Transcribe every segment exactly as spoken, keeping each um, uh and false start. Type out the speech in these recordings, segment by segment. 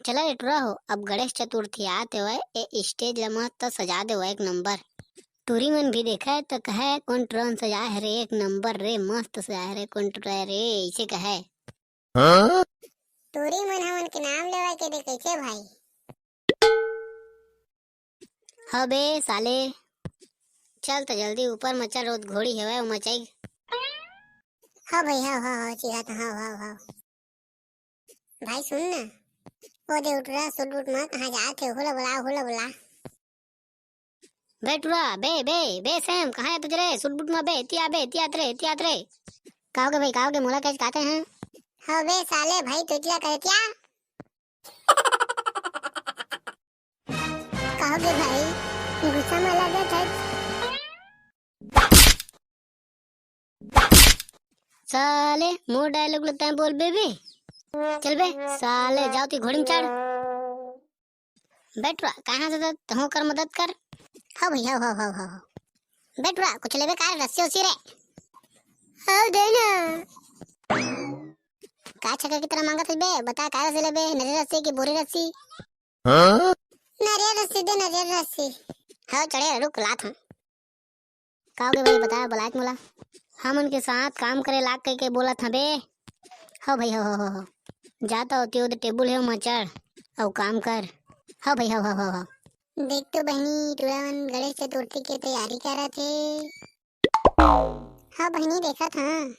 चला रे टुरा हो, अब गणेश चतुर्थी आत हवय, ए stage ला मस्त सजा देवय एक नंबर। टुरी मन भी देखय त कहय, "कोन टुरा मन सजाय हरे, एक नंबर रे, मस्त सजाय हरे कोन टुरा रे," अइसे कहय। टुरी मन हमन के नाम लेवय के रे कइसे भाई? हव बे साले, चल त जल्दी ऊपर म चल, रोत घोड़ी हवय, ओमा चघ। हव भाई, हव, हव, हव, चिढ़त हव, हव, हव। भाई सुन ना, ओ दे टुरा सूट बूट म कहाँ जात हे, ओला बुला, ओला बुला। बे टुरा, बे, बे, बे सैम, कहाँ जात हस रे? सूट बूट म बे, एती आ बे, एती आत रे, एती आत रे। का होगे भाई, का होगे, मोला कइसे काटे हैं? हव बे साले भाई, तू एती आ कर एती आ। का होगे भाई, गुस्सा म लगे थस? साले, मोर dialogue ल तैं बोलबे बे? चल बे, साले, जा ओती घोड़ी म चढ़। बे टुरा, कहाँ से त-, तहूँ कर मदद कर। हव भई, हव, हव, हव, हव। बे टुरा, कुछ लेबे का रे, रस्सी उस्सी रे? हव, दे ना। का छक्का की तरह मांगत हस बे? बता, का रस्सी लेबे? नरियर रस्सी कि बोरी रस्सी? हाँ? नरियर रस्सी दे, नरियर रस्सी। हव, चढ़े, रुक, लात हँव। का होगे भाई, बता, बुलात मोला? हमन के साथ काम करे लाग कहिके बोलत हँव बे। हव भाई, हव, हव, हव, हव। जा त ओती ओदे टेबुल हे, ओमा चढ़ अउ काम कर। हव भाई, हव, हव, हव, हव। देख तो बहिनी, टुरा मन गणेश चतुर्थी के तैयारी करत हे। हव बहिनी, देखत हँव।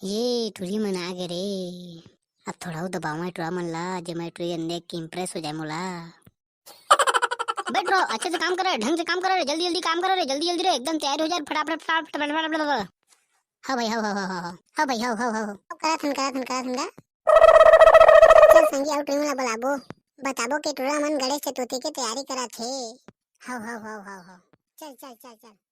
ये टुरी मन आ गे रे। अब थोड़ा अउ दबावँव टुरा मन ला, जेमा टुरी मन देख के impress हो जाए मोला। बे टुरा, अच्छे से काम कर रे, ढंग से काम कर रे, जल्दी जल्दी काम कर रे, जल्दी जल्दी रे, एकदम तैयारी हो जाए, फटाफट, फटाफट, फटाफट, फटाफट। हव भाई, हव, हव, हव, हव, हव। हव भाई, हव, हव, हव, हव। करत हँव, करत हँव, करत हँव गा। चल संगी, अउ टुरी मन ला बुलाबो, बताबो के टुरा मन गणेश चतुर्थी के तैयारी करत हे। हव, हव, हव, हव, हव। चल, चल, चल, चल।